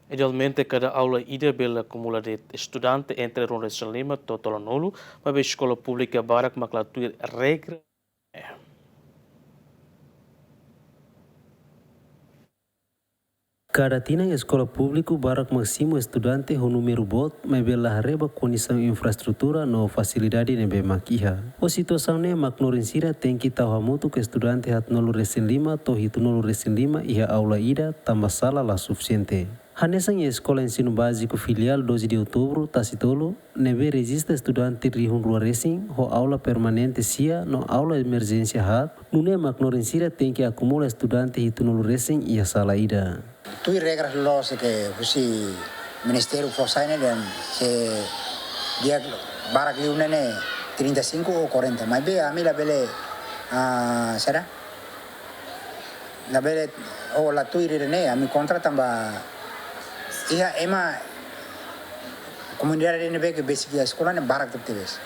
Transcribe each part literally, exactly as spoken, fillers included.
Idealmente, kada aula ida bele akumula de'it estudante entre ruanulu-resin-lima to'o tolunulu, maibé eskola públika barak mak la tuir regra. Kada tinan eskola públiku barak mak simu estudante ho númeru boot, maibé la haree ba kondisaun infraestrutura no fasilidade ne'ebé mak iha. Ho situasaun ne'e mak hanorin sira tenke tau hamutuk estudante haatnulu-resin-lima to'o hitunulu-resin-lima iha aula ida, tanba sala la sufisiente. Hanesan iha Eskola Ensinu Báziku Filiál doze de Outubro, Tasitolu, ne'ebé rejista estudante rihun rua resin, ho aula permanente sia no aula emerjénsia haat, nune'e mak hanorin sira tenke akumula estudante hitunulu resin iha sala ida. Tuir regras loloos ke husi ministériu fó sai ne'e, dehan se di'ak barak liu ne'e ne'e trinta e cinco ou quarenta, maibé ami labele, ah, saida? Labele, ou la tuir ida-ne'e, ami kontra tanba iha ema komunidade ne'ebé ke besik iha eskola ne'e barak tebetebes.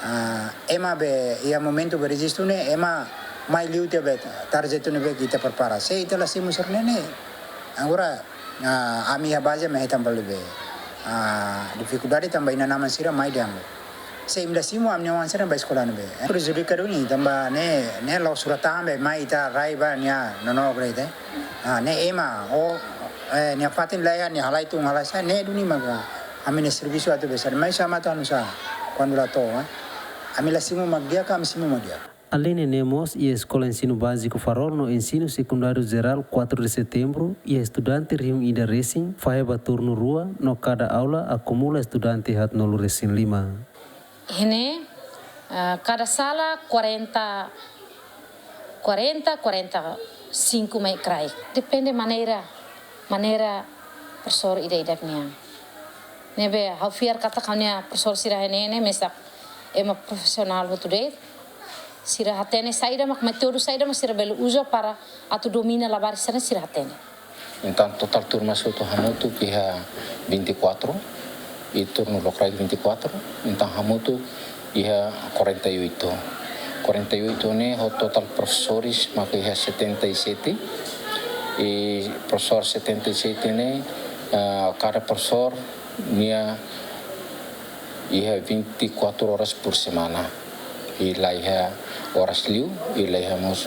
Ah, ema be iha momentu be rejistu ne'e ema mai liu tiha be tarjetu ne'ebé ke ita prepara. Se ita la simu sira-ne'e ne'e. Agora, ah, ami iha baze ami hetan fali be, ah, difikuldade tanba inan-aman sira mai dehan be. Se imi la simu, ami-nia oan sira bá eskola ne'ebé. Eh, prejudika duni, tanba ne'e, ne'e la'ós surat tahan be, mai ita rai ba nia nonook de'it. Ah, ne'e ema, ou, eh, nia fatin laiha, nia halai tun, halai sa'e, ne'e duni maka ami-nia servisu atu besar. Mai sama atu halo sá, kuandu la to'o, eh. Ami la simu mak di'ak, ami simu mak di'ak. Alende ne'e mós, iha Eskola Ensinu Báziku Farol no Ensinu Sekundáriu Jerál quatro de Setembro, iha estudante rihun ida resin, fahe ba turnu rua, no kada aula akumula estudante haatnulu-resin-lima. Iha ne'e, ah, kada sala quarenta, quarenta, quarenta e cinco mai kraik. Depende maneira, maneira profesór ida-idak nian. Ne'ebé ha'u fiar katak ha'u-nia profesór sira iha ne'e ne'e mesak ema profisionál hotu de'it. Sira hatene saida mak, métodu saida mak sira bele uza para atu domina labarik sira, sira hatene. Entaun, totál turma hotu hamutuk iha vinte e quatro, i turnu lokraik vinte e quatro, entaun hamutuk iha quarenta e oito. Quarenta e oito ne'e ho totál profesores maka iha setenta e sete, i profesór setenta e sete ne'e, ah, kada profesór nia iha vinte e quatro horas por semana. I laiha oras liu, i laiha mós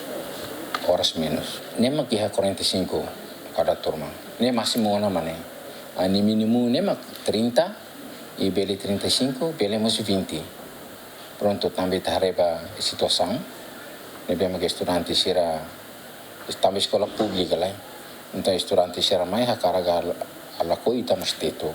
oras menus. Ne'e mak iha quarenta e cinco kada turma. Ne'e másimu ona mak ne'e. Ah, ne'e mínimu ne'e mak trinta, i bele trinta e cinco, bele mós vinte. Prontu, tanba ita haree ba situasaun ne'ebé mak estudante sira, tanba eskola públika lai. Entaun estudante sira mai hakarak hal-, halakoi ita mós tetu.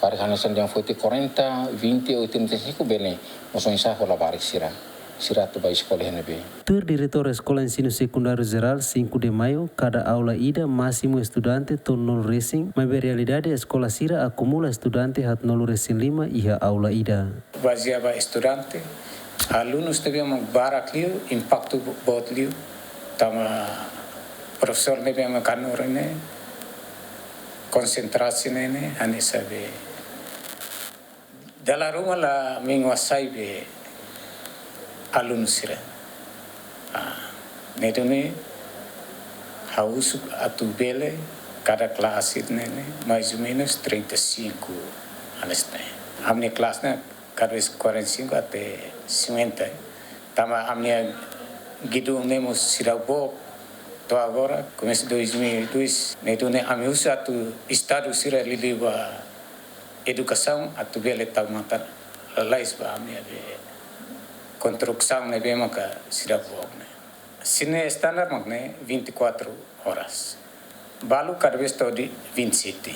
Karik hanesan dehan foti quarenta, vinte ou trinta e cinco bele mós oinsá ho labarik sira. Sira atu bá eskola iha ne'ebé. Tuir Diretór Eskola Ensinu Sekundáriu Jerál cinco de Maio, kada aula ida másimu estudante tolunulu resin, maibé realidade eskola sira akumula estudante haatnulu-resin-lima iha aula ida. Bazeia ba estudante, alunus ne'ebé mak barak liu, impaktu bo-, boot liu, tanba profesór ne'ebé mak hanorin ne'e, konsentrasaun ne'e ne'e, hanesan be dala ruma la menguasai be alunu sira. Ah, ne'e duni ha'u husu atu bele kada klase ne'e ne'e, mais ou menos trinta e cinco hanesan ne'e. Ami-nia klase ne'e, kada vez quarenta e cinco até cinquenta. Tanba ami-nia gedung ne'e mós seidauk boot. To'o agora, komesa dois mil e dois, ne'e duni ami husu atu Estadu sira liuliu ba edukasaun atu bele tau matan lalais ba ami-nia be konstrusaun ne'ebé maka seidauk boot ne'e. Sira-nia standar mak ne'e vinte e quatro horas. Balu kada vez to'o vinte e sete.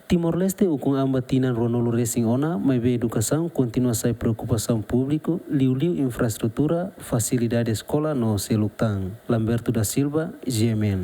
Timor-Leste ukun an ba tinan ruanulu resin ona, maibé edukasaun kontinua sai preokupasaun públiku, liuliu infraestrutura, fasilidade eskola no seluk tan. Lamberto da Silva, G M N.